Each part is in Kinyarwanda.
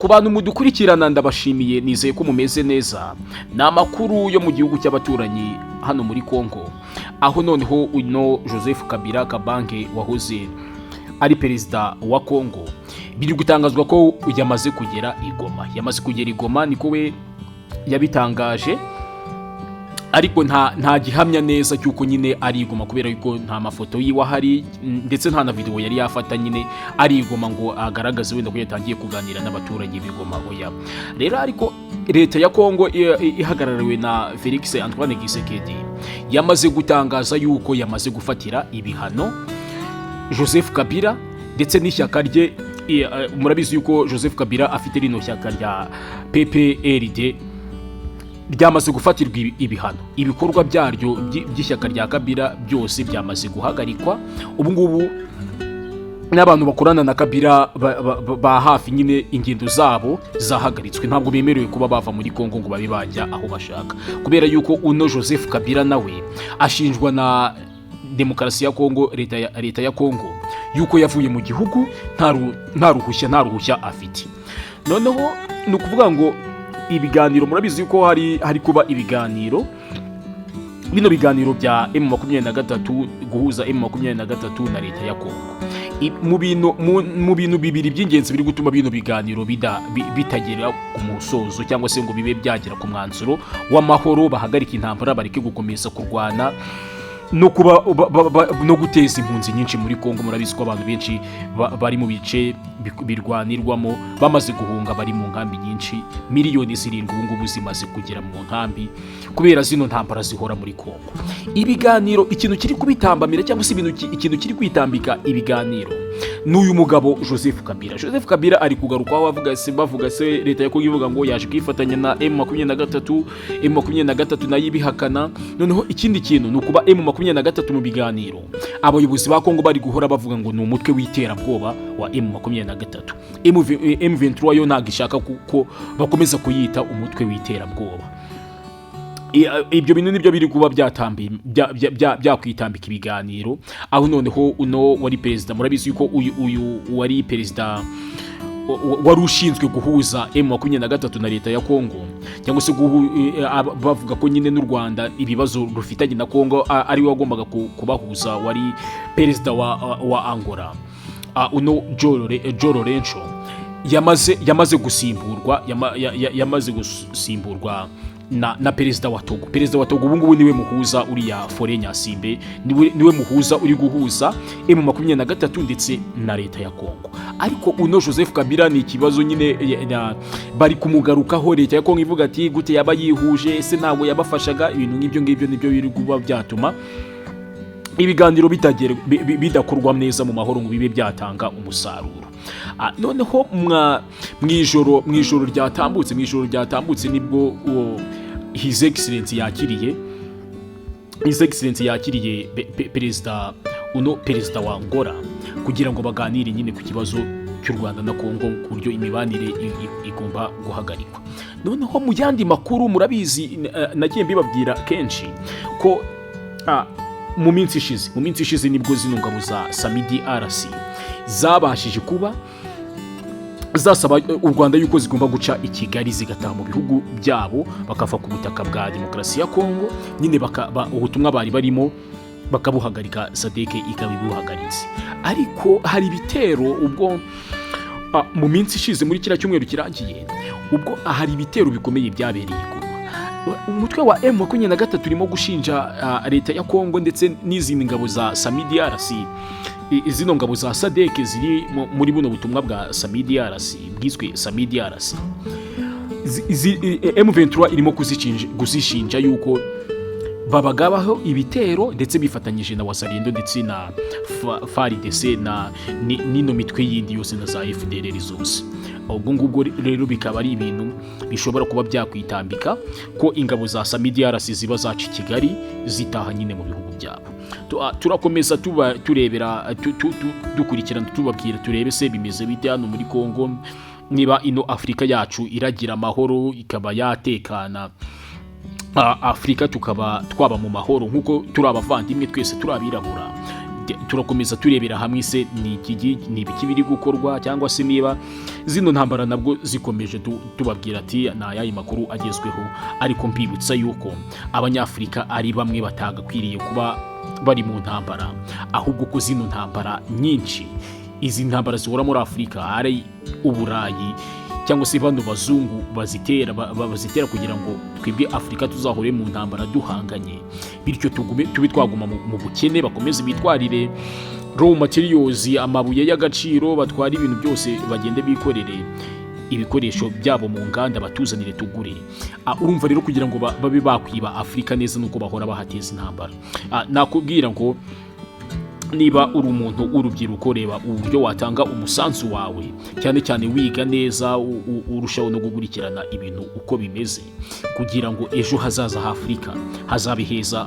Ku bantu mudukurikirana, ndabashimiye, nizeye ko mumeze neza. Ni amakuru yo mu gihugu cy'abaturanyi hano muri Congo, aho noneho uno Joseph Kabila Kabange wahoze ari perezida wa Congo biri gutangazwa ko yamaze kugera i Goma. Yamaze kugera i Goma, niko we yabitangaje, ariko nta gihamya neza cy'uko nyine ari i Goma, kubera yuko nta mafoto yiwe ahari, ndetse nta na video yari yafata nyine ari i Goma ngo agaragaze wenda ko yatangiye kuganira n'abaturage b'i Goma. Oya rero, ariko leta ya Kongo ihagarariwe na Felix Antoine Tshisekedi yamaze gutangaza yuko yamaze gufatira ibihano Joseph Kabila ndetse n'ishyaka rye. Murabizi yuko Joseph Kabila afite rino shyaka rya PPRD ryamaze gufatirwa ibihano. Ibikorwa byaryo by'ishyaka rya Kabila byose byamaze guhagarikwa. Ubu ngubu n'abantu bakorana na Kabila ba hafi nyine, ingendo zabo zahagaritswe, ntabwo bemerewe kuba bava muri Kongo ngo babe bajya aho bashaka, kubera yuko uno Joseph Kabila nawe ashinjwa na demokarasi ya Kongo, leta ya Kongo, yuko yavuye mu gihugu nta ruhushya afite. Noneho ni ukuvuga ngo ibiganiro, murabizi yuko hari kuba ibiganiro, bino biganiro bya M23, guhuza M23 na leta ya Kongo. Mu bintu bibiri by'ingenzi biri gutuma bino biganiro bitagera ku musozo cyangwa se ngo bibe byagera ku mwanzuro w'amahoro, bahagarika intambara, bareke gukomeza kurwana no kuba no guteza impunzi nyinshi muri Kongo. Murabizi ko abantu benshi bari mu bice birwanirwamo bamaze guhunga, bari mu nkambi nyinshi. Miliyoni 7 ubu ngubu zimaze kugera mu nkambi kubera zino ntambara zihora muri Kongo. Ibiganiro, ikintu kiri kubitambamira cyangwa se ikintu kiri kwitambika ibiganiro ni uyu mugabo Joseph Kabila. Joseph Kabila ari kugarukwaho, avuga se, bavuga se, leta ya Kongo ivuga ngo yaje kwifatanya na M23, M23 nayo ibihakana. Noneho ikindi kintu ni ukuba M23 mu biganiro, abayobozi ba Kongo bari guhora bavuga ngo ni umutwe w'iterabwoba wa M23. M23 yo ntabwo ishaka ko bakomeza kuyita umutwe w'iterabwoba. Ibyo bintu nibyo biri kuba byakwitambika ibiganiro, aho noneho uno wari perezida, murabizi yuko uyu wari perezida wari ushinzwe guhuza M23 na leta ya Kongo, cyangwa se bavuga ko nyine n'u Rwanda ibibazo rufitanye na Kongo ari we wagombaga kubahuza, wari perezida wa Angola, uno João Lourenço yamaze gusimburwa na perezida wa Togo. Perezida wa Togo ubu ngubu niwe muhuza, uriya Faure Gnassingbé niwe muhuza uri guhuza M23 ndetse na leta ya Kongo. Ariko uno Joseph Kabila ni ikibazo nyine, bari kumugarukaho. Leta ya Kongo ivuga ati: "Gute yaba yihuje? Ese ntabwo yabafashaga?" Ibintu nk'ibyo ngibyo nibyo biri kuba byatuma ibiganiro bidakorwa neza mu mahoro ngo bibe byatanga umusaruro. Noneho mu ijoro ryatambutse nibwo uwo His Excellency yakiriye perezida, uno perezida wa Angola, kugira ngo baganire nyine ku kibazo cy'u Rwanda na Kongo, ku buryo imibanire igomba guhagarikwa. Noneho mu yandi makuru, murabizi, nagiye mbibabwira kenshi ko mu minsi ishize nibwo zino ngabo za SAMIDRC zabashije kuba zasaba u Rwanda yuko zigomba guca i Kigali zigataha mu bihugu byabo, bakava ku butaka bwa demokarasi ya Kongo nyine, ubutumwa bari barimo bakabuhagarika, SADC ikaba ibuhagaritse. Ariko hari ibitero ubwo mu minsi ishize, muri kiriya cyumweru kirangiye, ubwo hari ibitero bikomeye byabereye i Goma. Umutwe wa M23 urimo gushinja leta ya Kongo ndetse n'izindi ngabo za SAMIDRC, zino ngabo za SADC ziri muri buno butumwa bwa SAMIDRC bwiswe SAMIDRC. M23 irimo kuzishinja yuko babagabaho ibitero ndetse bifatanyije na Wazalendo ndetse na FARDC na n'ino mitwe yindi yose na za FDLR zose. Ubwo ngubwo rero bikaba ari ibintu bishobora kuba byakwitambika ko ingabo za SAMIDRC ziba zaca i Kigali zitaha nyine mu bihugu byabo. Turakomeza tuba turebera, dukurikirana, tubabwira, turebe se bimeze bite hano muri Kongo, niba ino Afurika yacu iragira amahoro, ikaba yatekana, Afurika tukaba twaba mu mahoro nk'uko turi abavandimwe twese, turi abirabura. Update turakomeza turebera hamwe se ni iki, ni ibiki biri gukorwa, cyangwa se niba zino ntambara nabwo zikomeje, tubabwira ati ni ayahe makuru agezweho. Ariko mbibutsa yuko Abanyafurika ari bamwe batagakwiriye kuba bari mu ntambara, ahubwo ko zino ntambara nyinshi, izi ntambara zihora muri Afurika, ari Uburayi cyangwa se bano bazungu bazitera, bazitera kugira ngo twebwe Afurika tuzahore mu ntambara duhanganye, bityo tugume tube twaguma mu bukene, bakomeze bitwarire raw materials, amabuye y'agaciro, batwara ibintu byose, bagende bikorere ibikoresho byabo mu nganda, batuzanire tugure. Urumva rero, kugira ngo babe bakwiba Afurika neza nuko bahora bahateza intambara. Nakubwira ngo niba uri umuntu w'urubyiruko, reba uburyo watanga umusanzu wawe, cyane cyane wiga neza, urushaho no gukurikirana ibintu uko bimeze, kugira ngo ejo hazaza ha Afurika hazabe heza,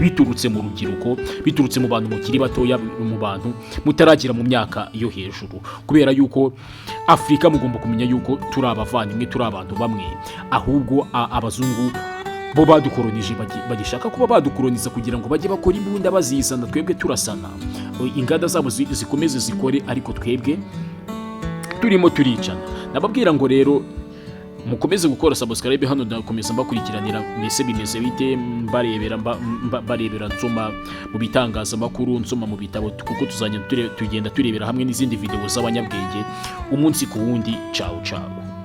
biturutse mu rubyiruko, biturutse mu bantu mukiri batoya, mu bantu mutaragera mu myaka yo hejuru, kubera yuko Afurika mugomba kumenya yuko turi abavandimwe, turi abantu bamwe. Ahubwo abazungu bo badukoronije bagishaka kuba badukoroniza kugira ngo bajye bakora imbunda bazizana, twebwe turasana, inganda zabo zikomeze zikore, ariko twebwe turimo turicana. Nababwira ngo rero mukomeze gukora subscribe hano, ndakomeza mbakurikiranira mbese bimeze bite, mbarebera, mbarebera, nsoma mu bitangazamakuru, nsoma mu bitabo, kuko tuzajya tugenda turebera hamwe n'izindi video z'abanyabwenge umunsi ku wundi. Ciao ciao.